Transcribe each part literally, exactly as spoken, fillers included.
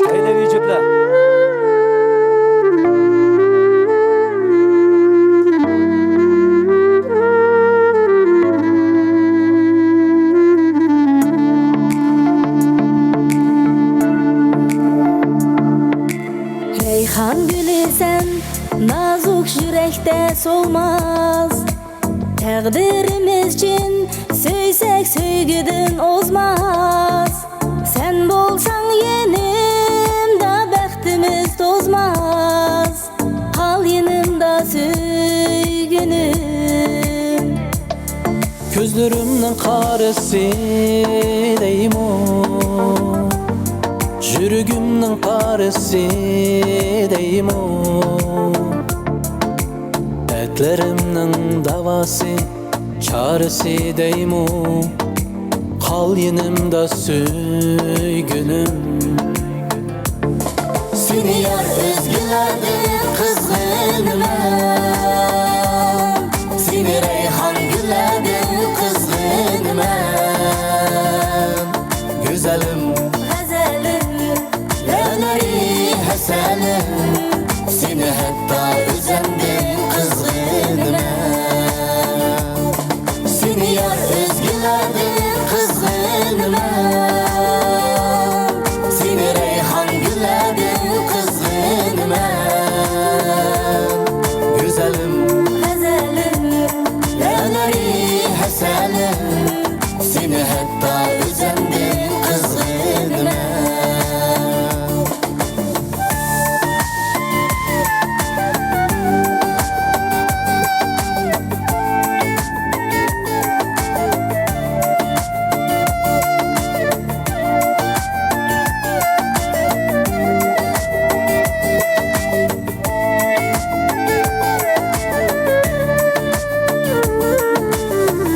ئەيلەۋ يۈجۈپلە. رەيھان گۈلى سەن، نازۇك يۈرەكتە سولماس. تەقدىرىمىز چىن، سۆيسەك سۆيگۈدىن ئوزماس. سەن بولساڭ يېنىمدا، بەختىمىز توزماس. قال يېنىمدا سۆيگۈنۈم. كۆزلىرىمنىڭ قارىسى دەيمۇ، يۈرىكىمنىڭ پارىسى دەيمۇ، دەردلىرىمنىڭ داۋاسى، چارىسى دەيمۇ، قال يېنىمدا سۆيگۈنۈم. سېنى يار ئۆزگىلەردىن قىزغىنىمەن، سېنى رەيھان گۈللەردىن قىزغىنىمەن. گۈزەلىم، غەزەلىم، لەۋلىرى ھەسەلىم، سېنى ھەتتا ئۆزۈمدىن قىزغىنىمەن. سېنى يار ئۆزگىلەردىن قىزغىنىمەن، سېنى رەيھان گۈللەردىن قىزغىنىمەن. گۈزەلىم، غەزەلىم، لەۋلىرى ھەسەلىم، سېنى ھەتتا ئۆزۈمدىن قىزغىنىمەن.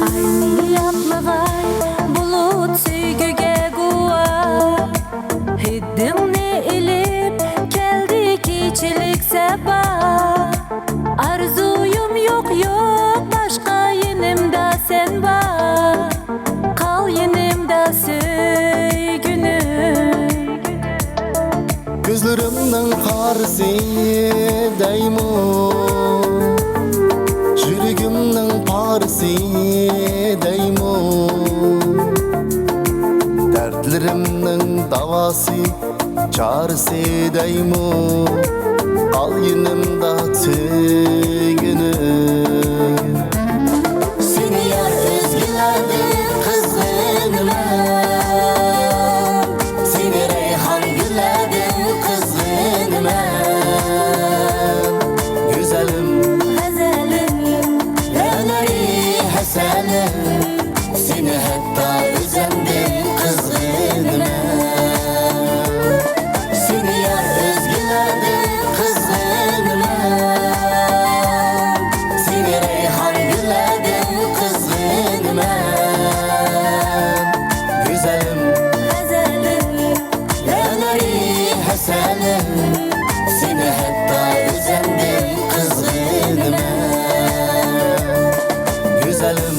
ئاينى ياپمىغاي بۇلۇت سۆيگۈگە گۇۋاھ. ھىدىڭنى ئېلىپ كەلدى كېچىلىك سەبا. ئارزۇيۇم يوق، يوق باشقا، يېنىمدا سەن بار. قال يېنىمدا سۆيگۈنۈم. كۆزلىرىمنىڭ قارىسى دەيمۇ، يۈرىكىمنىڭ پارىسى دەيمۇ، دەردلىرىمنىڭ داۋاسى، چارىسى دەيمۇ، قال يېنىمدا سۆيگۈنۈم. سېنى يار ئۆزگىلەردىن قىزغىنىمەن، سېنى رەيھان گۈللەردىن قىزغىنىمەن. گۈزەلىم، غەزەلىم، لەۋلىرى ھەسەلىم، سېنى ھەتتا ئۆزۈمدىن قىزغىنىمەن. سېنى يار ئۆزگىلەردىن قىزغىنىمەن، سېنى رەيھان گۈللەردىن قىزغىنىمەن. گۈزەلىم، غەزەلىم، لەۋلىرى ھەسەلىم، سېنى ھەتتا ئۆزۈمدىن قىزغىنىمەن. گۈزەلىم،